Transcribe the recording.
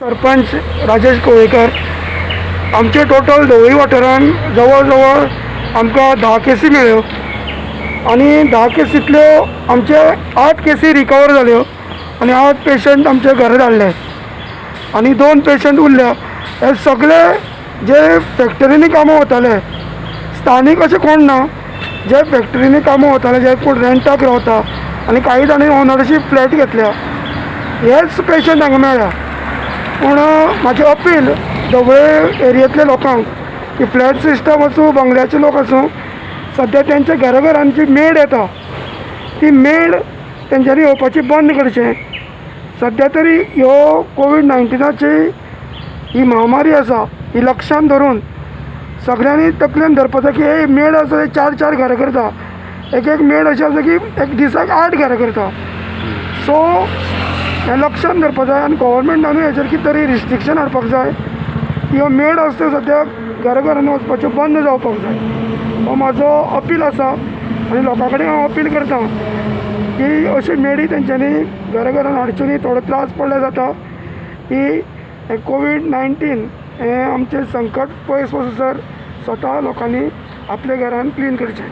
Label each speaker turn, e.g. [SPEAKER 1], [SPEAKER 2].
[SPEAKER 1] सरपंच राजेश कोळेकर. आमचे टोटल ढवळी वाठारान जवळ जवळ आमकां 10 केसी मेळ्ळ्यो आनी 10 केसींतल्यो आमचे 8 केसी रिकवर जाल्यो आनी 8 पेशंट आमचे घरा धाडले आनी 2 पेशंट उरल्या. हे सगळे जे फॅक्टरींनी कामां वताले, स्थानीक अशें कोण ना, जे फॅक्टरींनी कामां वताले, जे कोण रेंटाक रावता आनी काही जाणांनी ओनरशीप फ्लॅट घेतल्या, हेच पेशंट हांगा मेळ्ळ्या. पूण म्हाजें अपील ढवळे एरियेंतल्या लोकांक की फ्लॅट सिस्टम आसूं, बंगल्याचे लोक आसूं, सद्या तेंच्या घरा घरांची मेड येता ती मेड तेंच्यांनी येवपाची बंद करचें. सद्या तरी ह्यो कोवीड 19ची ही महामारी आसा ही लक्षान धरून सगळ्यांनी तकलेन धरपाचो की हे मेड आसा ते 4 4 घरां करता, एक एक मेड अशें आसा की एक दिसाक 8 घरां करता. सो हें लक्षान धरपाक जाय आनी गव्हर्मेंटानूय हेचेर कितें तरी रिस्ट्रिक्शन हाडपाक जाय. ह्यो मेड आसा त्यो सद्याक घरा घरान वचपाच्यो बंद जावपाक जाय, हो म्हाजो अपील आसा. आनी लोकां कडेन हांव अपील करता की अशी मेडी तेंच्यांनी घरा घरान हाडच्यो न्ही. थोडो त्रास पडल्यार जाता की कोवीड 19 हें आमचें संकट पयस वचसर स्वता लोकांनी आपल्या घरान क्लीन करचें.